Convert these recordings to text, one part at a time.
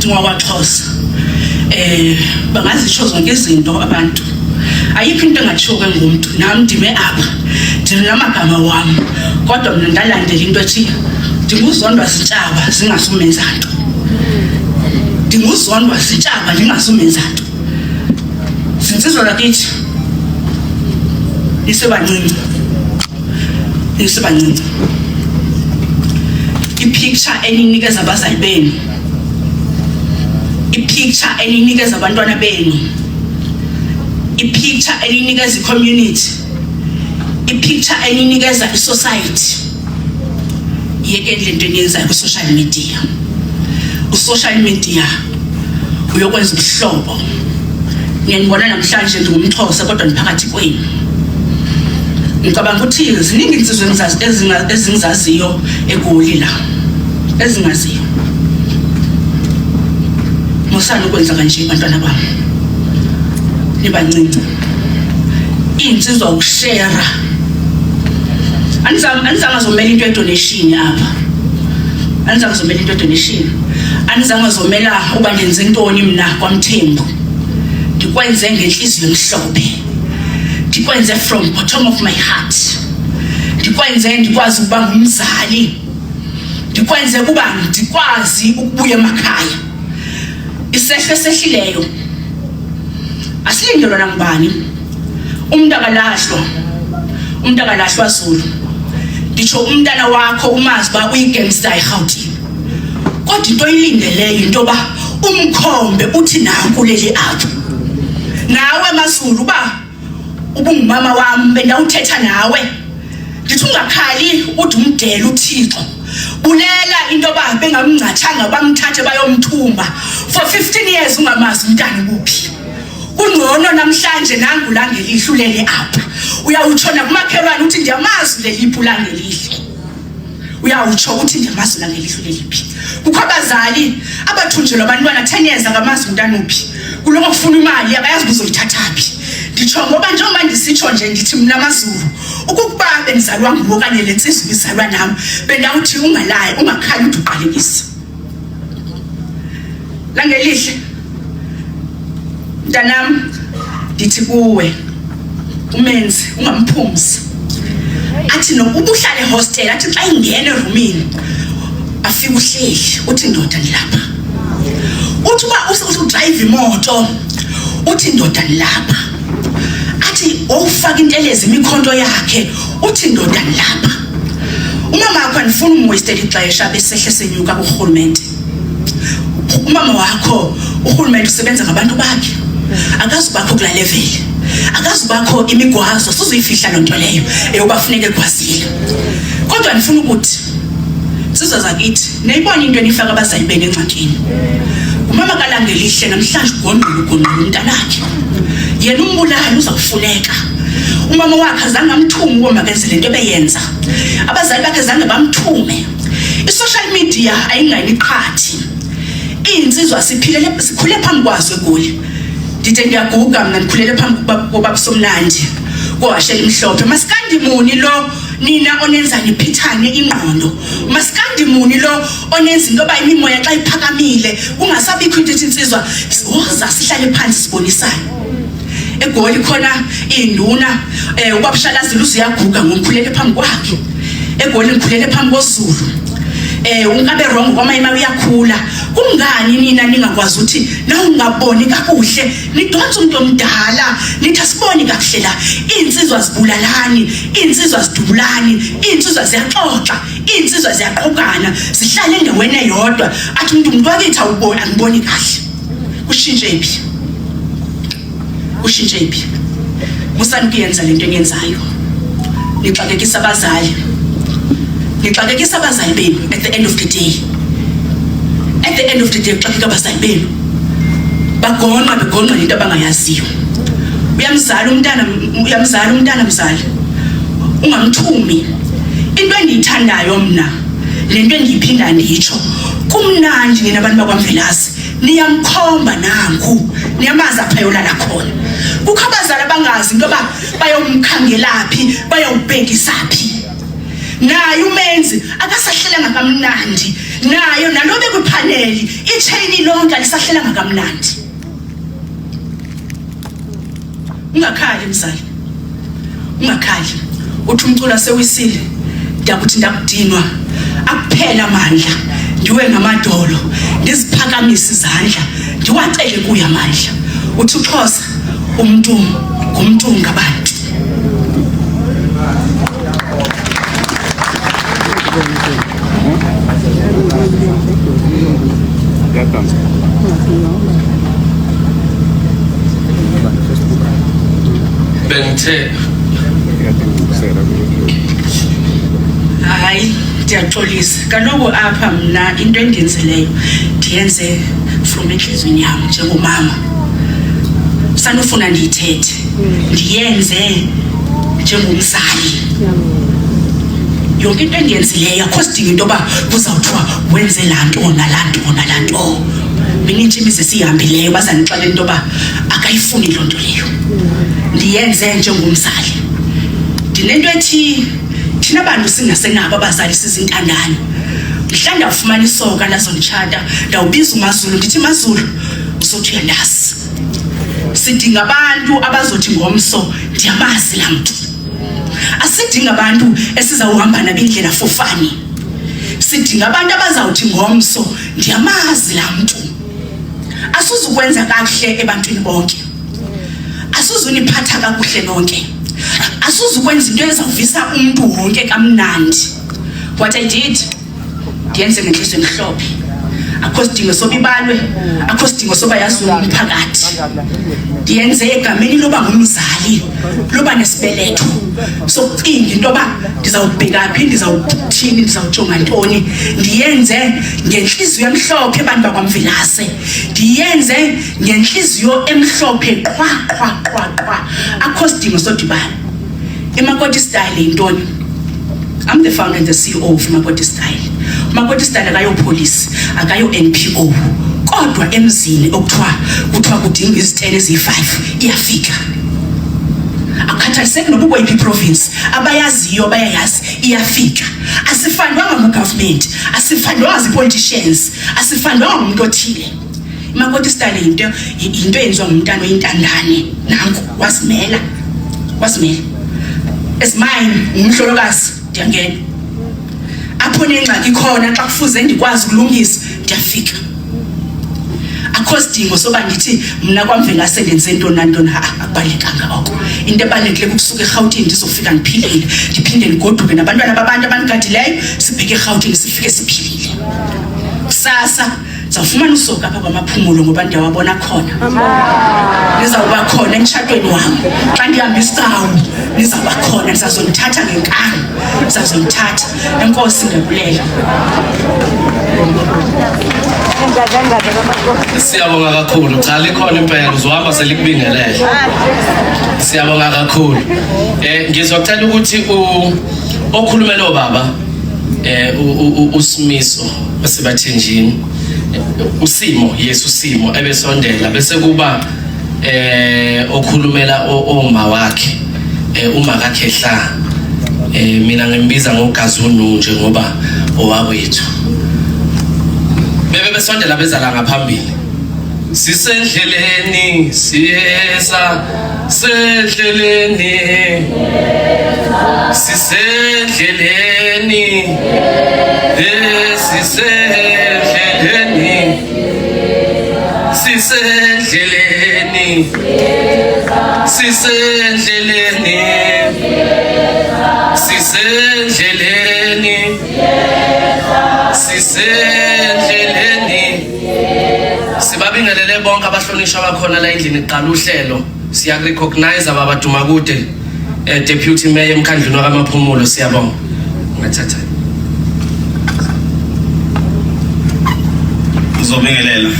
NdingowakwaXhosa. Bangazisho zonke izinto abantu. Ayikho into engatshiwo ke ngumntu. Nam ndime apha. Ndinamagama wam. Kodwa mna ndalandela into ethi ndinguzondwa zintshaba zingazumenza nto. Ndinguzondwa zintshaba ndingazumenza nto. Zinsizwa zakithi nisebancinci. Nisebancinci. I-picture eninikeza abazali benu, i-picture eninikeza abantwana benu, i-picture eninikeza i-community, i-picture eninikeza i-society. Yekeni le nto eniyenzayo kwi-social media. U-social media uyokwenza ubuhlobo. Ngiyanibona namhlanje ndingumXhosa kodwa ndiphakathi kwenu. Ngicabanga ukuthi ziningi insizwa ezingizaziyo eGoli la, ezingaziyo. Musani ukwenza kanje bantwana bami, nibancinci. Iy'nsizwa ukushera. Anizange zomela into ye-donation apha, anizange zomela into ye-donation, anizange zomela uba ndenze ntoni mna kwaMthembu. Ndikwenze ngenhliziyo emhlophe, ndikwenze from bottom of my heart, ndikwenze ndikwazi ukuba ngumzali, ndikwenze kuba ndikwazi ukubuya emakhaya. Isehlo esehlileyo asilindelwa nangubani. Umuntu akalahlwa, umuntu akalahlwa Zulu. Nditsho umntana wakho umazi uba uyigangster eRhawutini, kodwa into oyilindeleyo into yoba umkhombe uthi nanku leli apha. Nawe maZulu, uba ubungumama wam bendawuthetha nawe ndithi ungakhali ude umdele uThixo. Bulela into yoba bengamngcatshanga bamthathe bayomthumba for 15 years ungamazi umntana ubuphi. Kungcono namhlanje nangu Langelihle ulele apha, uyawutsho nakumakhelwane uthi ndiyamazi uleliphi uLangelihle, uyawutsho uthi ndiyamazi uLangelihle uleliphi. Kukho abazali abathunjelwa abantwana 10 years akamazi umntana uphi, kuloko kufuna imali akayazi uzoyithatha phi. Nditsho ngoba njengoba ndisitsho nje ndithi mna maZulu, ukukuba bendizalwa nguwo okanye le nsizwa ibizalwa nam, bendawuthi ungalayi ungakhali ude uqalekise. Langelihle mntanam, ndithi kuwe umenzi ungamphumzi, athi nokuba uhlale ehostel, athi xa ingena erumini afike uhleli uthi ndoda ndilapha, uthi uba udrayiva imoto uthi ndoda ndilapha, athi owufaka intelezi imikhonto yakhe uthi ndoda ndilapha. Umama wakho andifuni umwestela ixesha besehle senyuka kurhulumente. Umama wakho urhulumente usebenza ngabantu bakhe, akazubakho kulaa level, akazubakho imigwazo, suzuyifihla loo nto leyo eyoba funeka egwazile. Kodwa ndifuna ukuthi nsizwa zakithi niyibona into enifaka abazali benu engxakini. Umama kaLangelihle namhlanje ugongqile ugongqile umntanakhe, yena umbulali uzawufuneka. Umama wakhe azange amthume uba makenze le nto ebeyenza, abazali bakhe zange bamthume. I-social media ayingayiniqhathi iy'nsizwa, siphilele sikhule phambi kwazo eGoli. Ndide ndiyaguga mna, ndikhulele phambi kobaba Somnandi kohashela imhlophe. Masikandi muni lo nina onenza niphithane ingqondo? Masikandi muni lo onenza into yoba imimoya xa iphakamile kungasabikho into ethi insizwa woza sihlale phansi sibonisane? EGoli khona induna ubaba Shalazile uziyaguga, ngikhulele phambi kwakhe eGoli, ngikhulele phambi koZulu. Unkabe wrong kwamayima uyakhula. Kungani nina ningakwazi ukuthi na ungaboni kakuhle nidonsa umuntu omdala nithi asiboni kakuhle la? Iy'nsizwa zibulalani, iy'nsizwa zidubulani, iy'nsizwa ziyaxoxa, iy'nsizwa ziyaqhukana, zihlale endaweni eyodwa, athi umuntu umuntu wakithi awuboni, angiboni kahle. Kushintshe phi? Ushintshe phi? Musani kuyenza lento eniyenzayo, nixakekisa abazali, nixakekisa abazali benu. At the end of the day, at the end of the day, kuxakeka abazali benu, bagonqa begonqa lento abangayaziyo. Uyamzala umntana, uyamzala umntana, mzali ungamthumi. Into endiyithandayo mna, lento endiyiphinda nditsho, kumnandi nina abantu bakwaMvelase, niyamkhomba nangu, niyamazi apha yolala khona. Kukho abazali abangazi into yoba bayomkhangelaphi, bayowubhekisaphi. Naye umenzi akasahlelanga kamnandi. Nayo nalobe kwiphaneli ichain lonke alisahlelanga kamnandi. Ungakhali mzali. Ungakhali. Uthi umculo asewisile. Ndiyakuthi ndakudinwa. Akuphela amandla. Ndiwe ngamadolo. Ndiziphakamise izandla. Ndiwacele kuye amandla. Uthi uXhosa umntu ngumntu ngabantu. Bengithe Hayi, ndiyaxolisa. Kaloku apha mna into endiyenzileyo ndiyenze from entliziyweni yam njengomama. Sanufuna ndiyithethe. Ndiyenze njengomzali. Yonke into endiyenzileyo akho sidingo into yoba kuzawuthiwa wenze laa nto nalaa nto nalaa nto. Minintshi imizi esiyihambileyo bazandixelela into yoba akayifuni loo nto leyo. Ndiyenze njengomzali. Ndinento ethi thina bantu singasenabo abazali sizintandane. Mhla ndawufumana isoka lazonditshata ndawubiza uMazulu ndithi Mazulu usothi uyandazi. Sidinga abantu abazothi ngomso ndiyamazi laa mntu. Asidinga abantu esizawuhamba nabo indlela fofani. Sidinga abantu abazawuthi ngomso ndiyamazi laa mntu. Asizukwenza kakuhle ebantwini bonke. Asizuniphatha kakuhle nonke. Asizukwenza into ezawuvisa umntu wonke kamnandi. What I did ndiyenze ngentliziyo emhlophe. Akho sidingo soba ibalwe, akho sidingo soba yaziwe ngumphakathi. Ndiyenze egameni loba ngumzali, loba nesibeletho sokucinga into yoba ndizawubheka phi, ndizawuthini, ndizawujonga ntoni. Ndiyenze ngentliziyo emhlophe abantu bakwaMvelase. Ndiyenze ngentliziyo emhlophe qhwa qhwa qhwa qhwa. Akho sidingo sodibana. Imakoti style yintoni? I'm the founder and the CEO of Makoti Style. Makoti Style akayo police, akayo NPO. Kodwa emzini okuthiwa kuthiwa kudinga izitele eziyi-5 iyafika. Akukhathaliseki noba ukweyiphi province, abayaziyo bayayazi iyafika. Asifandwanga ngugovernment, asifandwanga zii-politicians, asifandwanga ngumuntu othile. Imakoti Style yinto yinto eyenziwa ngumntana oyintandane. Nanku wazimela. Wazimela. As mine ngumhlolokazi ndiyangena. Apho nengxaki khona xa kufuze ndikwazi ukulungisa ndiyafika. Akho sidingo soba ndithi mna kwaMvelase ndenze ntoni nantoni, ha akubalulekanga oko. Into ebalulekileyo kukusuka eRhawutini ndizofika ndiphilile, ndiphinde ndigoduke nabantwana babantu abandigadileyo sibheke eRhawutini sifike siphilile. Kusasa ndizawufumana usuku apha kwamaphumulo ngoba ndiyawabona khona. Nizawuba khona emtshatweni wam. Xa ndihamba isicawu nizawuba khona, ndizazonithatha ngenkani, ndizazonithatha. Enkosi, ndiyabulela. Siyabonga kakhulu. Cha likhona impela uzohamba selikubingelele. Siyabonga kakhulu. Ngizocela ukuthi u okhulumela obaba uSimiso wasebathenjini uSimo, yes uSimo ebesondela bese kuba okhulumela oma wakhe uma kaKhehla mina ngimbiza ngoGazunu nje ngoba owakwethu. Bebe besondela beza la ngaphambili. Sisendleleni siyeza sendleleni sisendleleni sisendleleni sisendleleni sisendleleni sisendleleni sisendleleni. Sibabingelele bonke abahlonishwa abakhona la endlini kuqala uhlelo. Siyakurecognize baba Dumakude, Deputy Mayor emkhandlwini wakaMaphumulo, siyabonga. Ngathatha. Ngizobingelela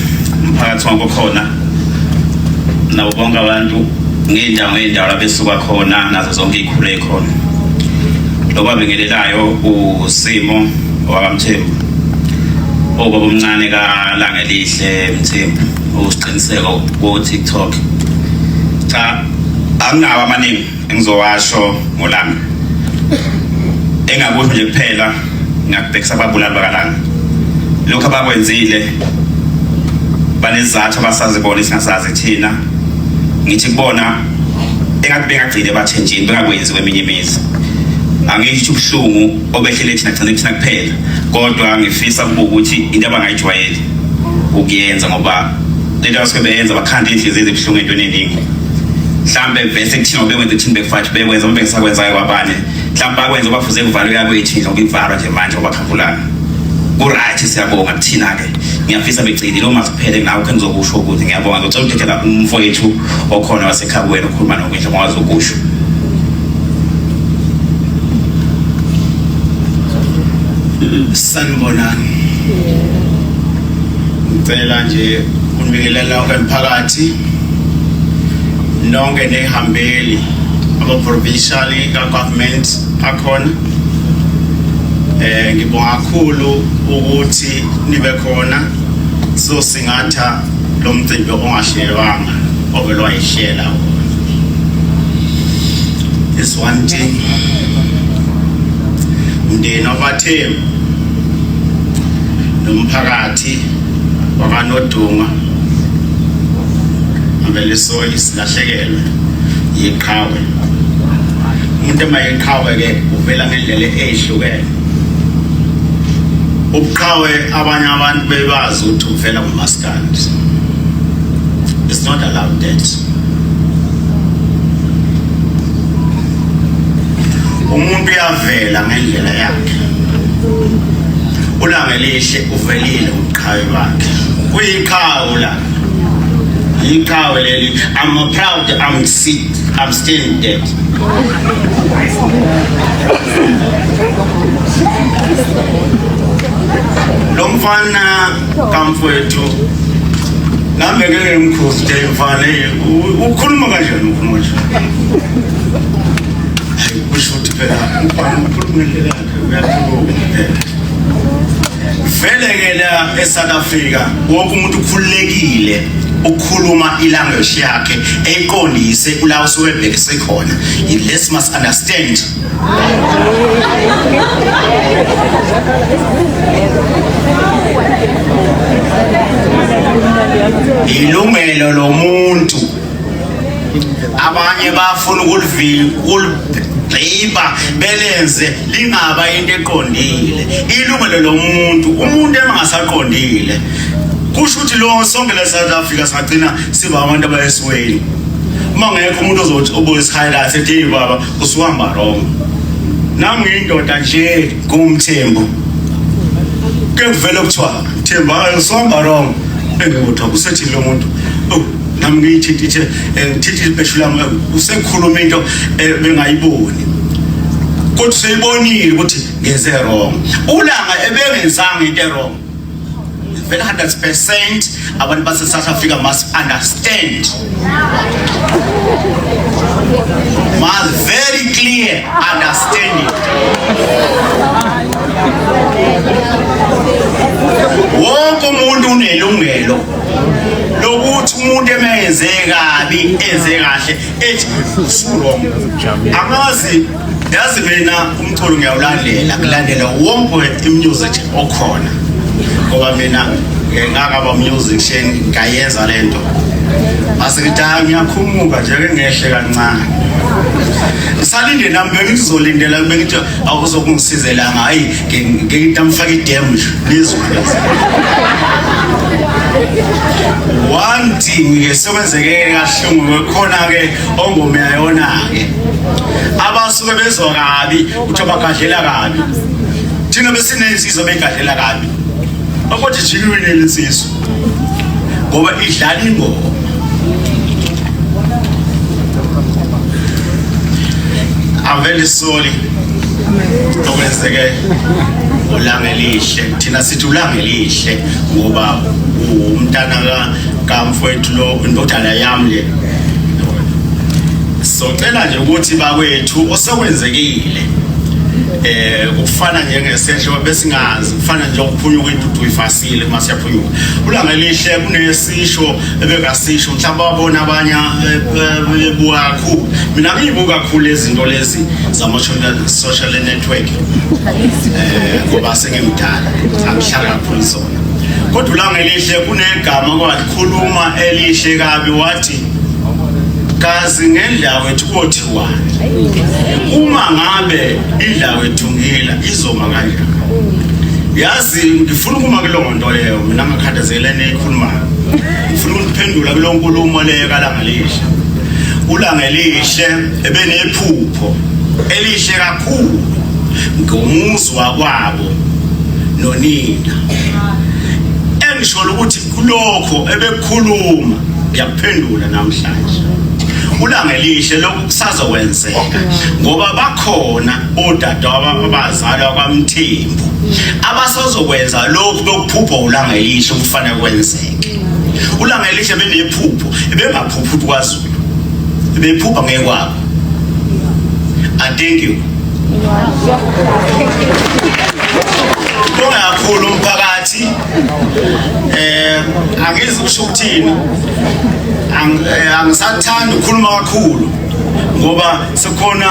umphakathi wonke okhona nabo bonke abantu ngey'ndawo ngey'ndawo la besuka khona nazo zonke iy'khulu ey'khona. Lo babingelelayo uSimo owakaMthembu, obaba omncane kaLangelihle Mthembu, usiqiniseko ku-TikTok. Cha, anginawo amaningi engizowasho ngoLanga. Engakusho nje kuphela ngiyakubhekisa ababulali bakaLanga. Lokho abakwenzile banezizathu abasazibona esingasazi thina. Ngithi kubona engathi bengagcine bathenjini bengakwenzi kweminye imizi. Angisho ubuhlungu obehlele thina gcine kuthina kuphela, kodwa ngifisa kuba ukuthi into abangayijwayeli ukuyenza, ngoba lento abasuke beyenza bakhanda inhliziyo ezibuhlungu entweni eningi. Mhlambe vese kuthina bekwenza kuthina bekufathi bekwenza uma bengisakwenza kwabanye, mhlawumbe bakwenza bafuze kuvalwe yakwethu njengoba ivalwa nje manje ngoba khambulana ku-right. Siyabonga kuthina-ke, ngiyafisa begcinile uma kuphele nawe khe ngizokusho ukuthi ngiyabonga. Ngizocela ukudedela umfowethu okhona wasekhaya kuwena ukhuluma nokwindla ngwazi ukusho. Sanibonani. Ngicela nje unibingelela wonke emphakathi nonke nehambeli ama-provincial ka-government akhona. Ngibonga kakhulu ukuthi nibe khona sizosingatha lo mcimbi ongahlelwanga ovele wayihlela. This one thing, umndeni wabaThembu nomphakathi wakwaNodunga ngavele isilahlekelwe yiqhawe. Umuntu ema yiqhawe ke uvela ngendlela ezihlukene. Ubuqhawe abanye abantu bebazi ukuthi uvela ngomaskandi. It's not allowed that. Umuntu uyavela ngendlela yakhe. ULangelihle uvelile ubuqhawe bakhe. Kuyiqhawe la. Yiqhawe leli. I'm proud, I'm sick, I'm still dead. Lo mfana kamfowethu nami ngeke ngimkhuze nje mfana, ukhuluma kanjani, ukhuluma kanjani? Hayi, kusho ukuthi phela umfana ukhuluma ngendlela yakhe, uyakhuluma phela. Vele ke la eSouth Africa wonke umuntu ukhululekile ukukhuluma ilanguage yakhe eyiqondise kula usuke ebhekise khona. Let's must understand. Ilungelo lomuntu, abanye bafuna ukuligqiba belenze lingaba into eqondile. Ilungelo lomuntu, umuntu engasaqondile kusho ukuthi lo sonke la South Africa singagcina siba abantu abayesiweni uma ngekho umuntu ozothi oboyisi-highlight ethi, "Hey baba, usuhamba wrong." Nami ngiyindoda nje, ngumthembu, ke kuvele kuthiwa, "Themba, usuhamba wrong." Engikuthiwa usethini lo muntu? Oh, nami ngiyithintithe, ngithinta ibheshu lami, usekhuluma into bengayiboni, kodwa useyibonile ukuthi ngenze wrong. Ulanga ebengenzanga into wrong vele 100%. Abantu base South Africa must understand, must very clear understanding. Wonke umuntu unelungelo lokuthi umuntu emenze kabi, enze kahle, ethi wrong. Angazi, yazi mina umculo ngiyawulandela, kulandela wonke imusic okhona, ngoba mina ngakaba musician, ngayenza lento. Mase ngithi, hayi, ngiyakhumuka nje, ke ngehle kancane. Ngisalinde nami, bengizolindela, bengithi awuzokungisizela, hayi, ngithi amfaka idem nje nizwe. One thing ke sekwenzeke kahlungu khona ke ongoma yona ke abasuke bezwa kabi ukuthi abagadlela kabi. Thina besinensizwa begadlela kabi, akothi jikiwini lensizwa ngoba idlala ingoma. I'm very sorry okwenzeke uLangelihle. Thina sithi uLangelihle ngoba umntana kamfowethu lo, indodana yami le. Socela nje ukuthi bakwethu, osekwenzekile Kufana njengesehlo besingazi, kufana nje ukuphunyuka intuthu uyifasile uma siyaphunyuka. Ulanga elihle kunesisho ebekasisho, mhlawumbe wabona abanye bebuka kakhulu. Mina ngiyibuka kakhulu izinto lezi zama social network ngoba sengimdala, angihlala kakhulu zona. Kodwa ulanga elihle kunegama kwalikhuluma elihle kabi, wathi kazi ngendlawo ethu kothiwani uma ngabe indlawo ethungila izoma kanjani. Yazi ngifuna ukuma kulowo nto leyo, mina ngakhathazekile neyikhulumayo. Ngifuna ukuphendula kulo nkulumo leyo kaLanga Lihle. ULanga Lihle ebenephupho elihle kakhulu ngomuzi wakwabo nonina, engisholo ukuthi kulokho ebekukhuluma ngiyakuphendula namhlanje. ULanga Elihle, lokhu kusazokwenzeka ngoba bakhona odade abazalwa kwaMthembu abasazokwenza lokhu bekuphupha uLanga Elihle kufanele kwenzeke. ULanga Elihle benephupho, ebengaphuphi ukuthi kwaZulu, bephupha ngekwabo. I thank you. Bonga kakhulu umphakathi. Angizi kusho ukuthini, angisathandi ukukhuluma kakhulu ngoba sekukhona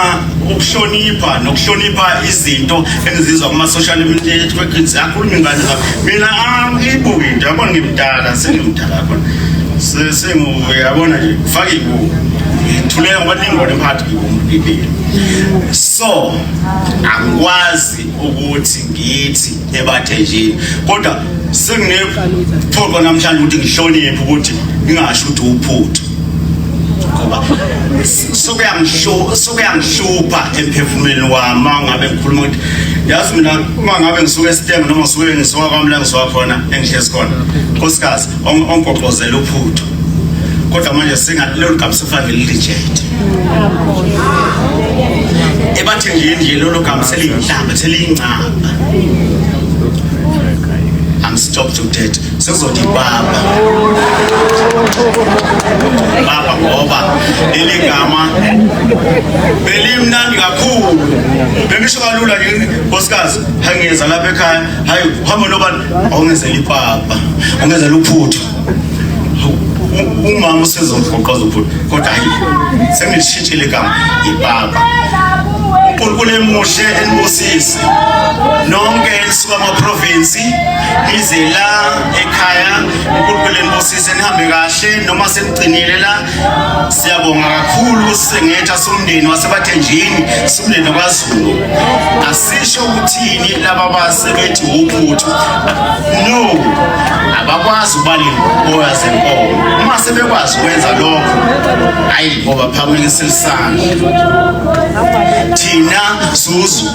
ukuhlonipha nokuhlonipha izinto engizizwa kuma social media network ziyakhuluma ingane zami. Mina angiyibuki into, yabona, ngimdala, sengimdala yabona, sengu yabona nje ngifake ibuko ngithuleka ngoba ningibone phakathi ngibili, so angikwazi ukuthi ngithi ebathenjini, kodwa senginephoqo namhlanje ukuthi ngihloniphe ukuthi ngingasho ukuthi uphuthu ngoba sokuyangihlupha emphefumulweni wami uma ngabe ngikhuluma ukuthi yazi mina uma ngabe ngisuke esitenge noma ngisuke ngisuka kwami la ngisuka khona engihlezi khona, nkosikazi ongoqozela uphuthu, kodwa manje singa lolu gama sekufanele lireject ebathenjini nje, lolo gama seliyinhlamba, seliyincamba. I'm stop to that. Sekuzothi baba baba ngoba leli gama belimnandi kakhulu. Bengisho kalula nje, nkosikazi, hayi ngiyeza lapha ekhaya, hayi uhamba nobani, awungenzela ipapa, ungenzela uphuthu. Umama usezogoqoza uphuthu, kodwa hayi sengilishintshile igama, ipapa. uNkulunkulu emuhle enibusise nonke elisuka ama-province nize la ekhaya. uNkulunkulu enibusise, nihambe kahle noma senigcinile la. Siyabonga kakhulu ukusingetha somndeni wasebathenjini, somndeni kwaZulu. Asisho ukuthini laba basebethi uphuthu, no, abakwazi ukubala imboya zenkomo. Uma sebekwazi ukwenza lokho, hayi ngoba phakamisela isandla thina zuzu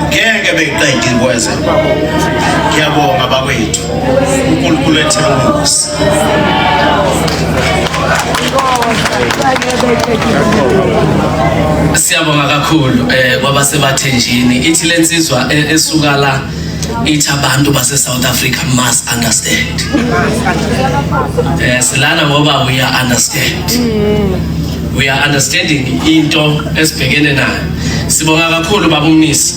ngeke beqede imboya zenkomo. Ngiyabonga bakwethu, uNkulunkulu ethembusi. Siyabonga kakhulu kwabasebathenjini. Ithi lensizwa esuka la, ithi abantu base South Africa must understand. Silana ngoba we are understand. We are understanding into esibhekene nayo. Sibonga kakhulu baba uMnisi.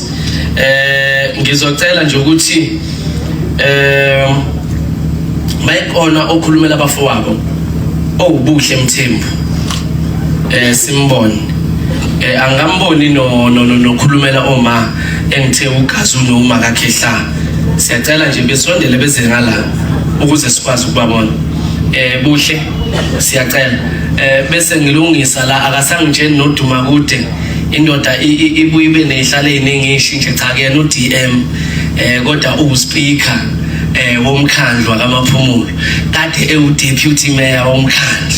Ngizocela nje ukuthi bayikona okhulumela abafowabo owubuhle Mthembu, simbone. Angamboni no no nokhulumela oma engithe ugazi unoma kakhehla. Siyacela nje besondele beze ngala ukuze sikwazi ukubabona. Buhle, siyacela. Bese ngilungisa la, akasangitsheni noduma kude indoda ibuye ibe nehlala eziningi ishintshe. Cha, kuyena uDM, kodwa uwuspeaker womkhandlu kaMaphumulo, kade ewu deputy mayor womkhandlu.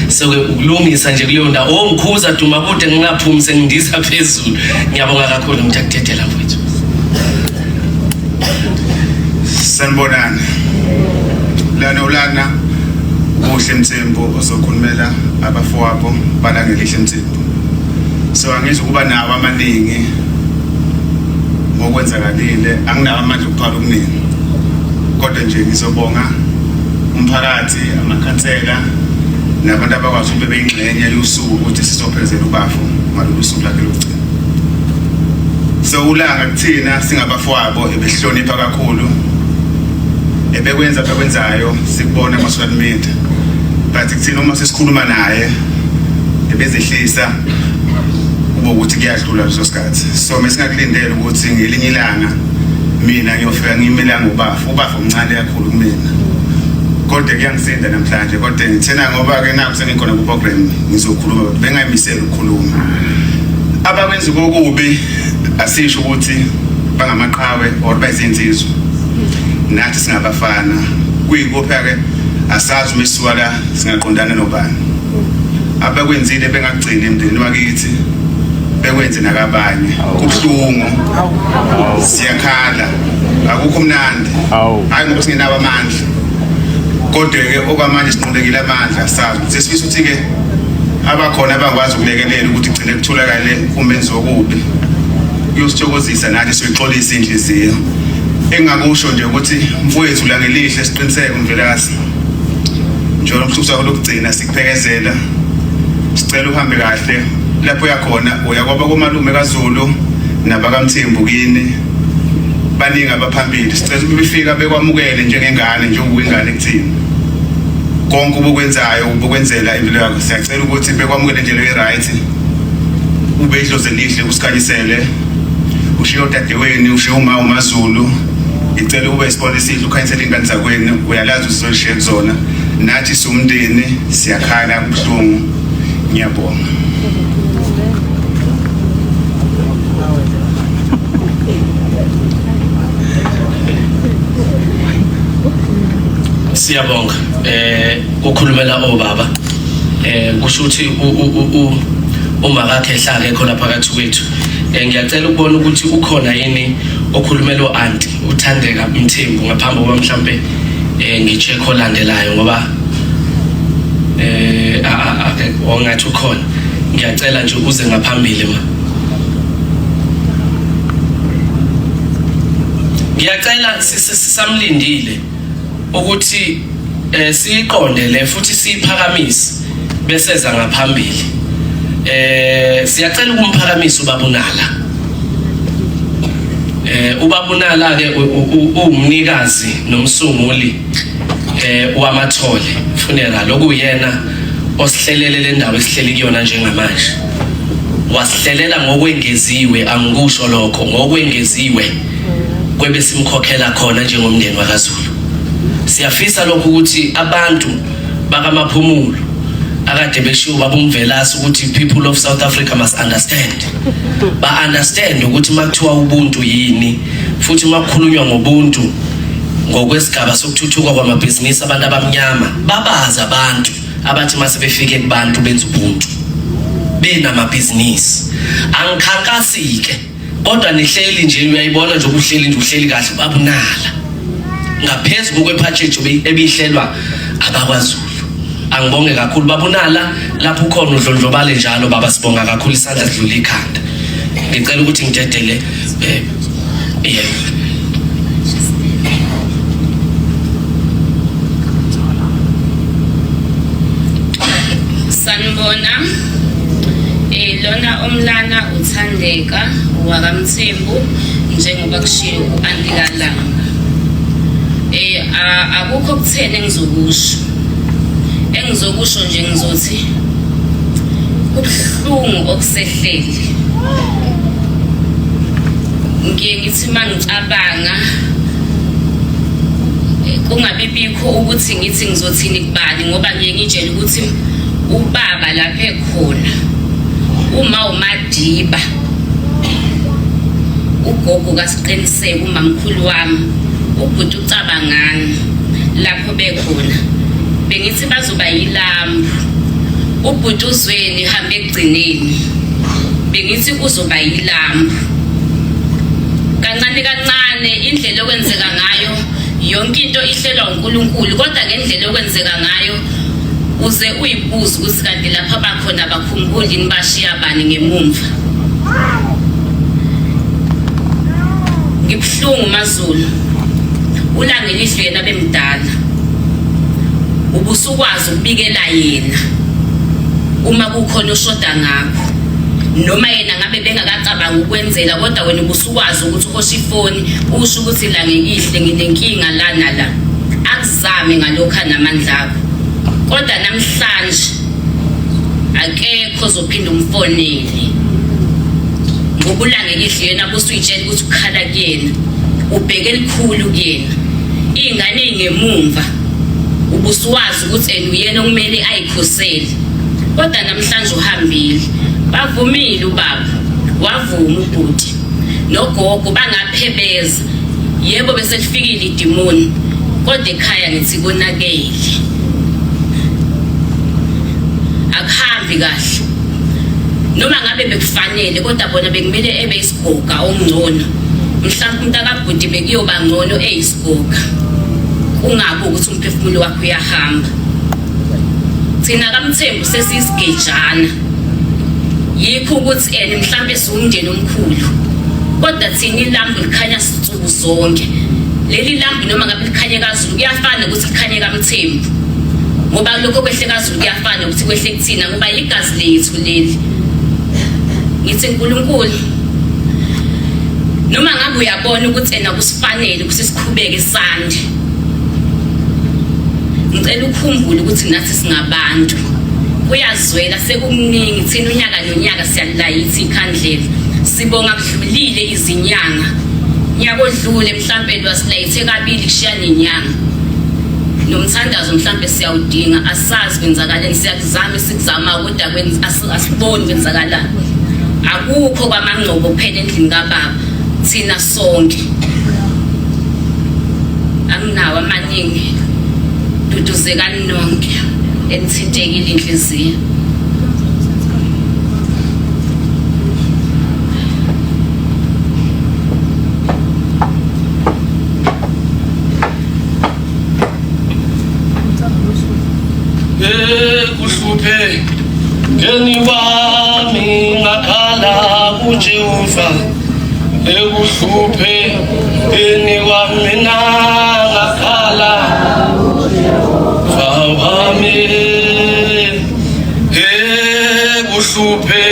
So ke ukulungisa nje kuleyo ndawo ongikhuza duma kude ngingaphumi sengindiza phezulu. Ngiyabonga kakhulu, ngiyakudedela mfowethu. Sanibonani. Lana ulana Buhle Mthembu ozokhulumela abafowabo baLangelihle Mthembu. So angizukuba nawo amaningi ngokwenzakalile, anginawo amandla okuphaka okuningi. Kodwa nje ngizobonga umphakathi, amakhansela nabantu abakwazi ukube beyingxenye yosuku ukuthi sizophezela ubafo ngalolu suku lakhe lokugcina. So uLanga kuthina singabafowabo ebehlonipha kakhulu, ebekwenza bekwenzayo sikubona kuma social media, but kuthina uma sesikhuluma naye ebezehlisa kube ukuthi kuyadlula leso sikhathi. So mesingakulindele ukuthi ngelinye ilanga mina ngiyofika ngimela ngobafo, ubafo omncane kakhulu kumina, kodwa kuyangisinda namhlanje. Kodwa ngithena ngoba-ke naku sengikhona ku-program ngizokhuluma, bengayimisela ukukhuluma. Abakwenzi kokubi asisho ukuthi bangamaqhawe or bayizinsizwa, nathi singabafana. Kuyikuphi-ke asazi uma sisuka la singaqondana nobani. Abakwenzile bengakugcini emndenini wakithi, bekwenze nakabanye. Kubuhlungu, siyakhala, akukho mnandi, hayi ngoba singenawo amandla, kodwa-ke okwamanje sinqulekile amandla. Sazi ukuthi sifisa ukuthi-ke abakhona abangakwazi ukulekelela ukuthi kugcine kutholakale umenzi wokubi, kuyosithokozisa nathi, soyixolisa inhliziyo. Engingakusho nje ukuthi mfowethu Langelihle, siqiniseke uMvelase, njengoba umhlusa lokugcina sikuphekezela, sicela uhambe kahle lapho uyakhona, uya kwaba komalume kaZulu nabakaMthembu kini, baningi abaphambili. Sicela ukuthi befika bekwamukele njengengane, njengoba ingane kuthina, konke ubukwenzayo ubukwenzela impilo yakho. Siyacela ukuthi bekwamukele nje leyo right, ube idlozi elihle, usikhanyisele, ushiye odadewenu, ushiye uma uMaZulu. Ngicela ube isibona esihle, ukhanyisele iy'ngane zakwenu, uyalazi uzolishiye kuzona. Nathi siwumndeni siyakhala, kubuhlungu. Ngiyabonga. Siyabonga ukukhulumela obaba. Kusho ukuthi uma kakhe ehlake khona phakathi kwethu. Ngiyacela ukubona ukuthi ukhona yini okhulumela o-anti uThandeka Mthembu ngaphambi kokuba mhlambe ngi-check olandelayo, ngoba ake ongathi ukhona. Ngiyacela nje uze ngaphambili ma. Ngiyacela, sisamlindile ukuthi siyiqonde le futhi siyiphakamise beseza ngaphambili. Siyacela ukumphakamisa ubabunala. Ubabunala ke uwumnikazi nomsunguli wamathole funeral, okuyena osihlelele le ndawo esihleli kuyona njengamanje. Wasihlelela ngokwengeziwe, angikusho lokho, ngokwengeziwe kwebesimkhokhela khona njengomndeni wakaZulu. Siyafisa lokhu ukuthi abantu bakaMaphumulo akade beshiwo babumvelasi ukuthi people of South Africa must understand, ba understand ukuthi makuthiwa ubuntu yini, futhi makukhulunywa ngobuntu ngokwesigaba sokuthuthuka kwamabhizinisi abantu abamnyama babazi abantu abathi mase befike kubantu benza ubuntu benamabhizinisi. Angikhankasi-ke, kodwa nihleli nje, uyayibona nje ubuhleli nje, uhleli kahle babunala ngaphezu kokwephatsheji ebihlelwa abakwaZulu. Angibonge kakhulu babunala, lapho ukhona udlondlobale njalo baba, sibonga kakhulu, isandla sidlula ikhanda. Ngicela ukuthi ngidedele yebo. Sanibona. Lona omlana uThandeka wakaMthembu, njengoba kushiwo u-Anti kaLanga. Akukho kutheni engizokusho. Engizokusho nje ngizothi kubuhlungu okusehlele. Ngiye ngithi mangicabanga kungabi bikho ukuthi ngithi ngizothini kubani, ngoba ngiye ngitshele ukuthi ubaba lapha ekhona uma uMadiba, ugogo kaSiqiniseko, umamkhulu wami, ubhuti uCabangani, lapho bekhona bengithi bazoba yilambu. Ubhuti uZweni hambe ekugcineni, bengithi uzoba yilambu. Kancane kancane indlela okwenzeka ngayo yonke into ihlelwa uNkulunkulu, kodwa ngendlela okwenzeka ngayo uze uyibuze ukuthi kanti lapha bakhona bakhumbuli yini, bashiya bani ngemumva. Ngibuhlungu maZulu, uLangelihle yena bemdala, ubusukwazi ukubikela yena uma kukhona oshoda ngakho. Noma yena ngabe bengakacabanga ukwenzela kodwa wena ubusukwazi ukuthi uhoshe ifoni usho ukuthi la ngekihle nginenkinga la nala. Akuzame ngalokho anamandla akho. Kodwa namhlanje akekho ozophinda umfonele. Ngoba uLangelihle yena busuyitshela ukuthi ukhala kuyena. Ubheke elikhulu kuyena. Iy'ngane ey'ngemumva ubusuwazi ukuthi ena uyena okumele ayikhosele. Kodwa namhlanje uhambile. Bavumile ubaba, wavuma ubhuti nogogo bangaphebeza. Yebo bese lifikile idimoni kodwa ekhaya ngithi konakele. Akuhambi kahle. Noma ngabe bekufanele kodwa bona bekumele ebe isigoga ongcono. Mhlawumbe umntakabhuti bekuyoba ngcono eyisigoga. Kungabi ukuthi umphefumulo wakhe uyahamba. Thina kaMthembu sesiyisigejana. Yikho ukuthi ene mhlambe siwumndeni omkhulu. Kodwa thina ilambu likhanya nsuku zonke. Leli lambu noma ngabe likhanye kaZulu kuyafana ukuthi likhanye kaMthembu. Ngoba lokho kwehle kaZulu kuyafana ukuthi kwehle kuthina ngoba yigazi lethu leli. Ngithi uNkulunkulu noma ngabe uyabona ukuthi ena kusifanele ukuthi siqhubeke sande. Ngicela ukhumbule ukuthi nathi singabantu. Kuyazwela sekukuningi thina unyaka nonyaka siyalilayitha ikhandlela. Sibonga kudlulile izinyanga. Nyaka odlule mhlampe lwasilayithe kabili kushiya nenyanga. Nomthandazo mhlampe siyawudinga asazi kwenzakaleni siyakuzama esikuzama kodwa asiboni kwenzakalani. Akukho kwamangcobo kuphela endlini kababa thina sonke. Anginawo amaningi. Duduzekani nonke enithintekile inhliziyo. Ekuhluphe ngeni wami ngakhala kuJehova ekuhluphe ngeni wami ngakhala wami ekuhluphe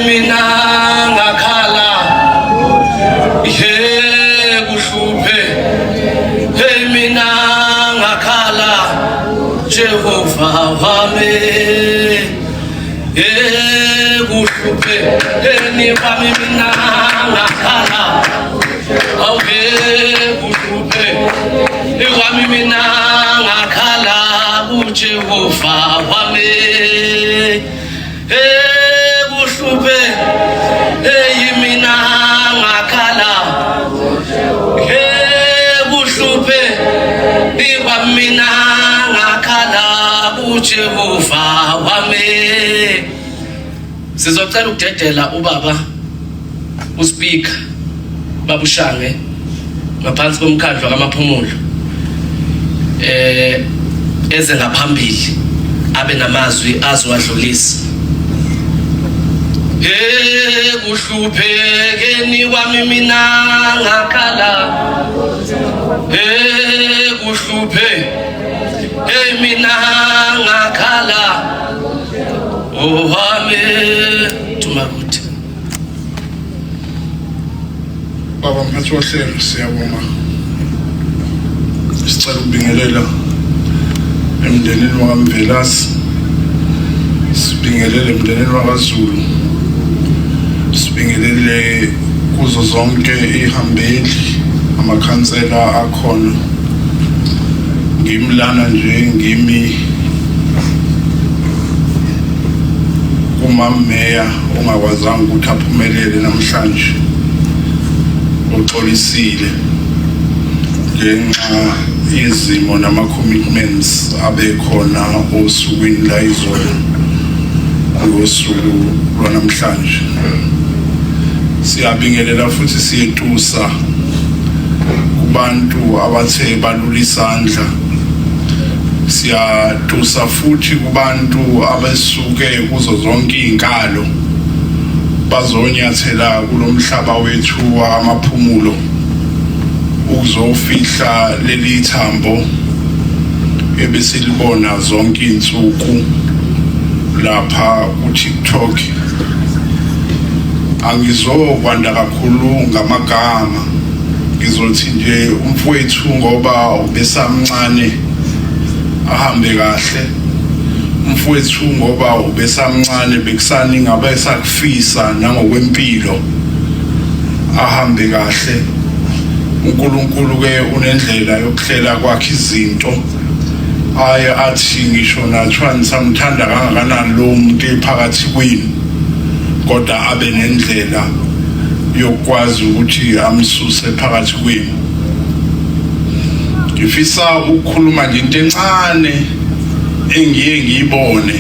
mina ngakhala ekuhluphe mina ngakhala Jehova wami ekuhluphe wami mina ngakhala awuke kuhluphe wami mina ngakhala kuJehova wami ekuhluphe eyimina ngakhala ekuhluphe ikwamina ngakhala kuJehova wami. Sizocela ukudedela ubaba uSpeaker Babushange ngaphansi komkhandlu kaMaphumulo eze ngaphambili abe namazwi azowadlulisa. Ekuhluphekeni kwami mina ngakhala ekuhluphe hey mina ngakhala owami Dumakude. Baba mphathi wohlelo siyabonga. Sicela ukubingelela emndenini wakaMvelasi. Sibingelele emndenini wakaZulu. Sibingelele kuzo zonke ihambeli amakhansela akhona. Ngimlana nje ngimi kumameya ongakwazanga ukuthi aphumelele namhlanje uxolisile ngenxa yezimo nama-commitments abekhona osukwini la izolo ngosuku lwanamhlanje. Siyabingelela futhi siyetusa kubantu abathe balula isandla. Siyatusa futhi kubantu abesuke kuzo zonke izinkalo bazonyathela kulomhlaba wethu wamaphumulo ukuzofihla leli thambo ebesilibona zonke izinsuku. lapha ku-TikTok. Angizokwanda kakhulu ngamagama, ngizothi nje umfowethu ngoba ubesamncane ahambe kahle, umfowethu ngoba ubesamncane bekusaningi abesakufisa nangokwempilo ahambe kahle. uNkulunkulu ke unendlela yokuhlela kwakhe izinto, aye athi ngisho nathiwa nisamthanda kangakanani lowo muntu ephakathi kwenu, kodwa abe nendlela yokwazi ukuthi amsuse phakathi kwenu. Ngifisa ukukhuluma nje into encane engiye ngiyibone,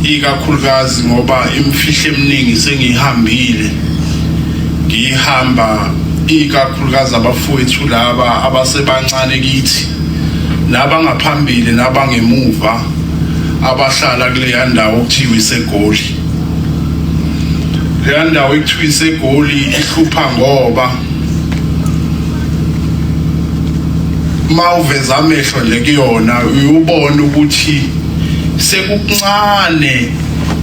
ikakhulukazi ngoba imfihlo eminingi sengiyihambile, ngiyihamba ikakhulukazi abafowethu laba abasebancane kithi nabangaphambili nabangemuva abahlala kuleya ndawo okuthiwa iseGoli. Leya ndawo ekuthiwa iseGoli ihlupha ngoba uma uveza amehlo nje kuyona uyubona ukuthi sekukuncane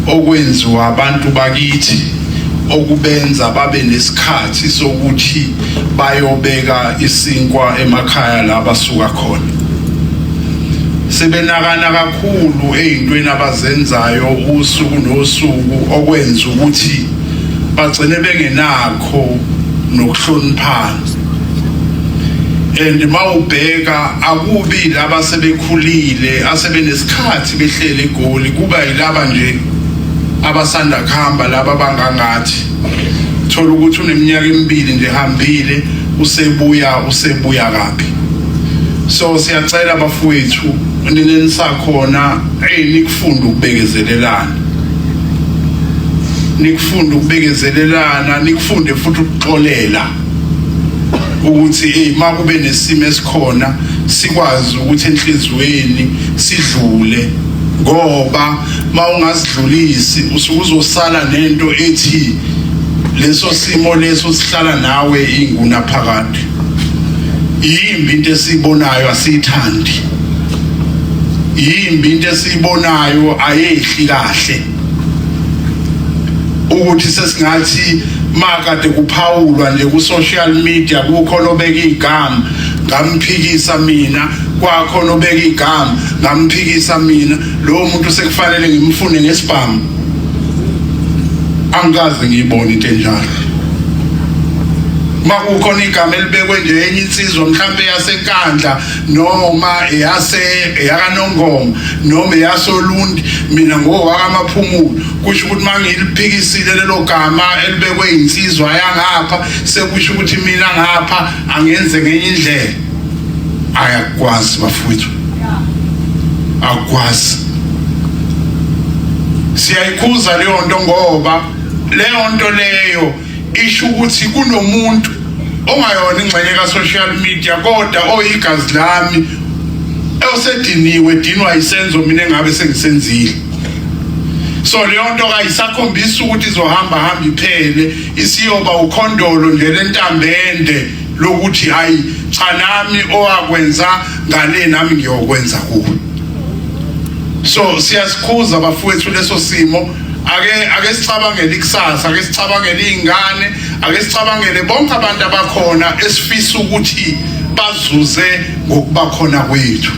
okwenziwa abantu bakithi okubenza babe nesikhathi sokuthi bayobeka isinkwa emakhaya la basuka khona. Sebenakana kakhulu ey'ntweni abazenzayo usuku nosuku, okwenza ukuthi bagcine bengenakho nokuhloniphana. And mawubheka akubi laba sebekhulile asebenesikhathi behlele eGoli, kuba yilaba nje abasanda kuhamba, laba abangangathi thola ukuthi uneminyaka emibili nje hambile, usebuya usebuya kabi. So siyacela bafowethu, nina nisakhona, hey, nikufunda ukubekezelelana, nikufunda ukubekezelelana, nikufunde futhi ukuxolela ukuthi hey, makube nesimo esikhona sikwazi ukuthi enhliziyweni sidlule, ngoba mawungazidlulisi usuke uzosala nento ethi leso simo leso sihlala nawe inguna phakade. Yimbi into esiyibonayo, asiyithandi. Yimbi into esiyibonayo, ayehli kahle ukuthi sesingathi makade kuphawulwa nje ku social media kukhona obeka igama ngamphikisa mina, kwakhona obeka igama ngamphikisa mina, lowo muntu sekufanele ngimfune ngesibhamu. Angikaze ngiyibone into enjalo. Makukhona igama elibekwe nje enye insizwa mhlambe yaseNkandla noma eyase eyakaNongoma noma eyasoLundi, mina ngowakamaphumulo, kusho ukuthi mangiliphikisile lelo gama elibekwe insizwa yangapha, sekusho ukuthi mina ngapha angenze ngenye indlela. Ayakwazi bafowethu, akwazi. Siyayikhuza leyo nto ngoba leyo nto leyo isho ukuthi kunomuntu ongayona ingxenye ka-social media kodwa oyigazi lami osediniwe, dinwa isenzo mina engabe sengisenzile. So leyo nto kayisakhombisa ukuthi izohamba hamba iphele, isiyoba ukhondolo nje lentambende lokuthi hayi cha, nami owakwenza ngale nami ngiyokwenza kuwe. So siyasikhuza bafowethu leso simo. Ake sicabangele ikusasa, ake sicabangele izingane, ake sicabangele bonke abantu abakhona esifisa ukuthi bazuze ngokuba khona kwethu.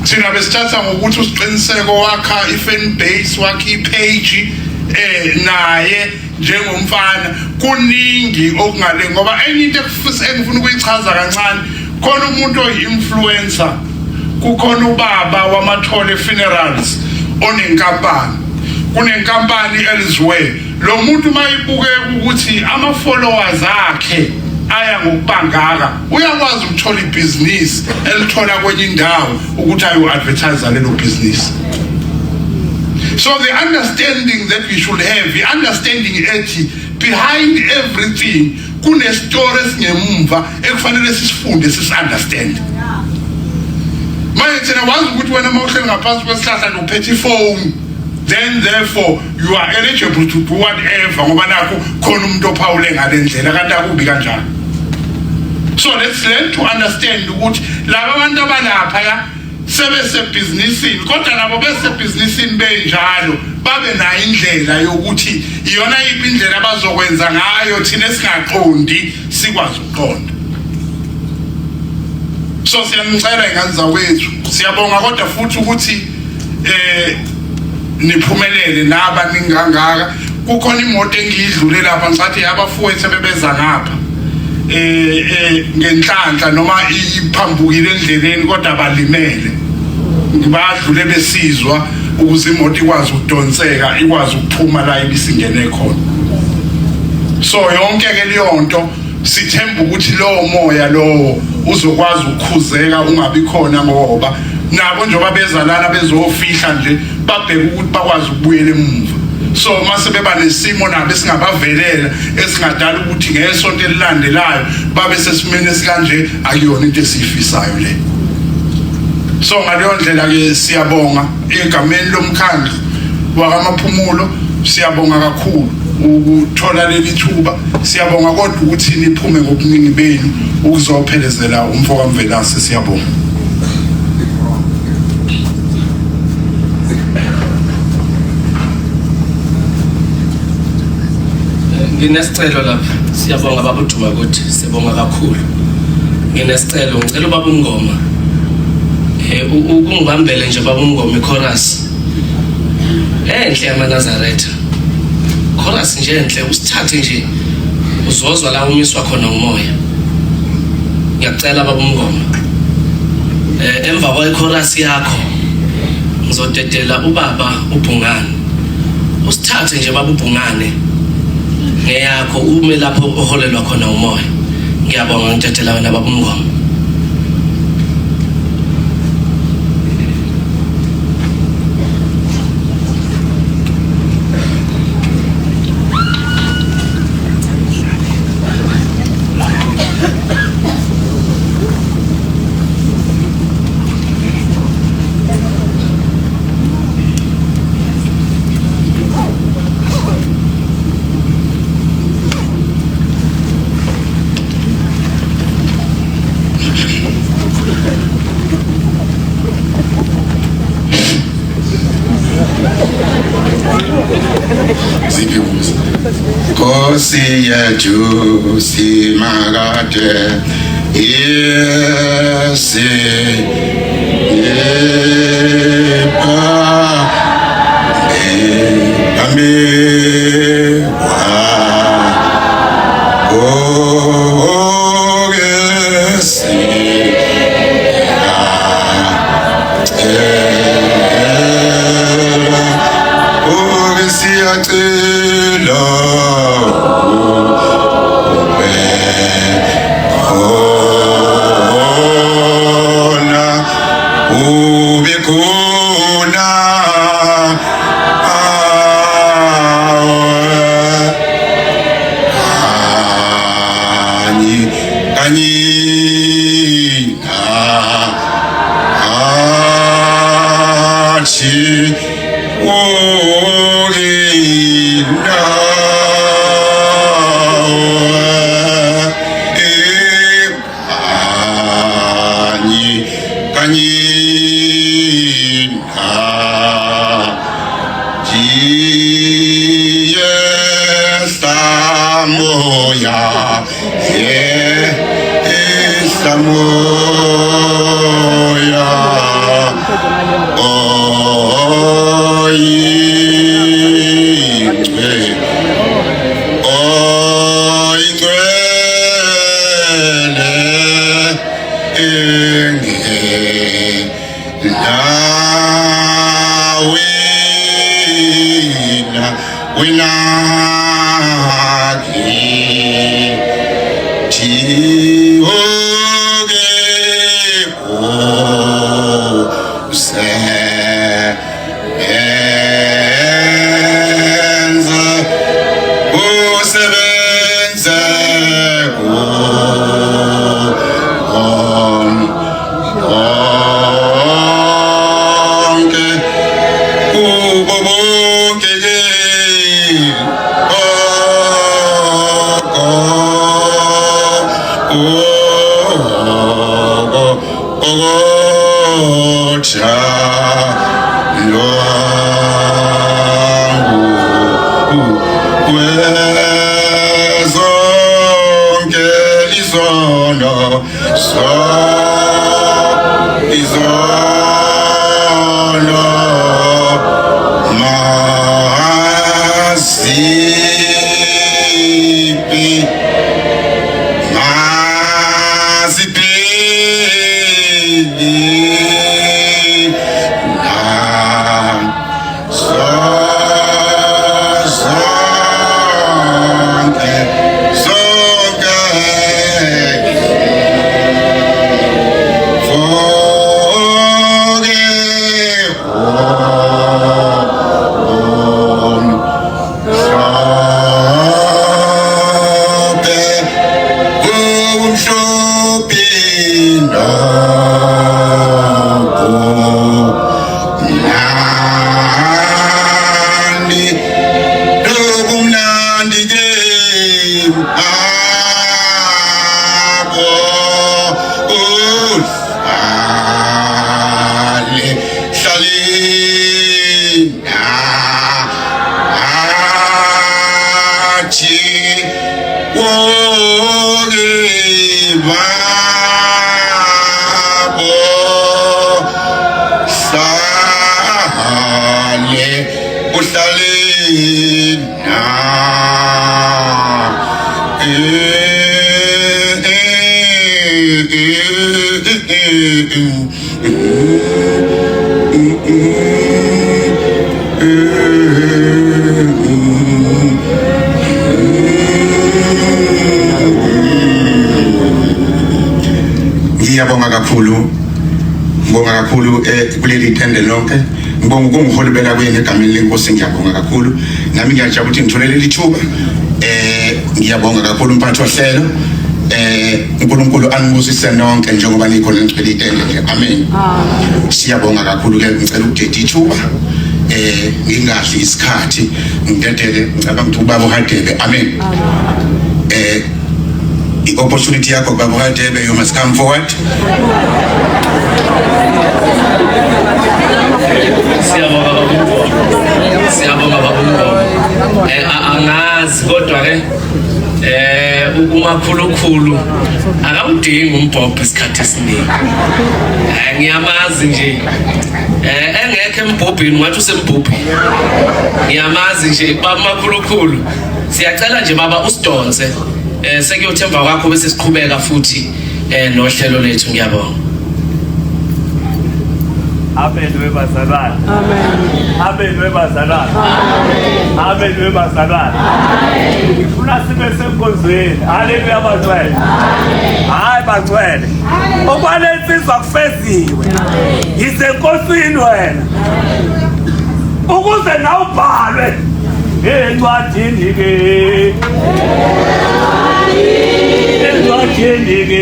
Thina besithatha ngokuthi uSiqiniseko wakha i-fan base, wakha i-page naye njengomfana, kuningi okungale. Ngoba enye into engifuna ukuyichaza kancane, khona umuntu oyi-influencer, kukhona ubaba wamathole funerals onenkampani, kunenkampani elsewhere. Lo muntu mayibukeka ukuthi ama-followers akhe aya ngokubangaka, uyakwazi ukuthola ibhizinisi elithola kwenye indawo ukuthi ayo-advertise lelo bhizinisi. So the understanding that we should have, the understanding ethi behind everything kune-story esingemumva ekufanele sisifunde, sisi-understand. Manje thina wazi ukuthi wena uma uhleli ngaphansi kwesihlahla nje uphethe ifoni, then therefore you are eligible to do whatever, ngoba nakho khona umuntu ophawule ngale ndlela, kanti akubi kanjalo. So let's learn to understand ukuthi laba bantu abalapha ya Sebesebhizinisini kodwa nabo besebhizinisini benjalo babe nayo indlela yokuthi iyona yiphi indlela abazokwenza ngayo thina esingaqondi sikwazi ukuqonda. So siyanicela ingane zakwethu, siyabonga kodwa futhi ukuthi eh niphumelele naba ningangaka. Kukhona imoto engiyidlule lapha ngisathi abafowethu ebebeza ngapha eh eh ngenhlanhla noma iphambukile endleleni kodwa balimele, ngibadlule besizwa ukuze imoto ikwazi ukudonseka ikwazi ukuphuma la ibisingene khona. So yonke ke leyo nto sithemba ukuthi lowo moya lowo uzokwazi ukukhuzeka ungabi khona, ngoba nabo njengoba beza lana bezofihla nje babheke ukuthi bakwazi ukubuyela emuva. So mase beba nesimo nabo esingabavelela esingadala ukuthi ngesonto elilandelayo babe sesimeni esikanje, akuyona into esiyifisayo le. So ngaleyo ndlela ke siyabonga egameni lomkhandlu wakamaphumulo, siyabonga kakhulu ukuthola leli thuba, siyabonga kodwa ukuthi niphume ngobuningi benu ukuzophelezela umfo kaMvelase, siyabonga. Nginesicelo lapha. Siyabonga baba uDuma ukuthi siyabonga kakhulu. Nginesicelo, ngicela ubaba uNgoma eh ukungibambele nje baba uNgoma ichorus enhle yamaNazaretha. Chorus nje enhle usithathe nje uzozwa la umiswa khona umoya. Ngiyacela baba uNgoma. Eh emva kwe chorus yakho ngizodedela ubaba uBhungane. Usithathe nje baba uBhungane ngeyakho ume lapho oholelwa khona umoya. Ngiyabonga, ngidedela wena baba uNgoma. Ziphi kuzo? Nkosi yethu simakade yesi yepha phambi siyacela ube khona ube khona kanye kanye nathi kanye kanye yehla moya yehla moya oyingcwele oyingcwele engena wena wena ke usebenza usebenze konke kubo bonke ke Wezonke izono so izono maziphi maziphi na so zonke zonke Foge omhlophe kumhlophe nokumnandi nokumnandi ke abo uhlale hlaleni athi woke babo hlale uhlale na Ngiyabonga kakhulu, ngibonga kakhulu kuleli tende lonke. Ngibonga ukungiholibela kwenu egameni lenkosi, ngiyabonga kakhulu. Nami ngiyajabula ukuthi ngithole leli thuba. Ngiyabonga kakhulu mphathi wohlelo. uNkulunkulu anibusise nonke njengoba nikhona nigcwele itende nje. Amen. Siyabonga kakhulu ke, ngicela ukudeda ithuba. Ngingadli isikhathi, ngidedele ngicabanga ukuthi ubaba uHadebe. Amen. I-opportunity yakho baba uHadebe, you must come forward. Siyabonga baba uMbono. Siyabonga baba uMbono. Angazi kodwa ke umakhulukhulu akawudingi umbhobho isikhathi esiningi. Ngiyamazi nje. Engekho embhobheni wathi usembhobheni. Ngiyamazi nje baba umakhulukhulu. Siyacela nje baba usidonse. Sekuyothemba kwakho bese siqhubeka futhi nohlelo lethu. Ngiyabonga. Amen webazalwane. Amen. Amen webazalwane. Amen. Amen webazalwane. Amen. Ngifuna sibe senkonzweni. Haleluya bangcwele. Amen. Hayi bangcwele. Okwalensizwa kufeziwe. Yisenkosini wena. Ukuze nawubhalwe encwadini ke. Encwadini ke.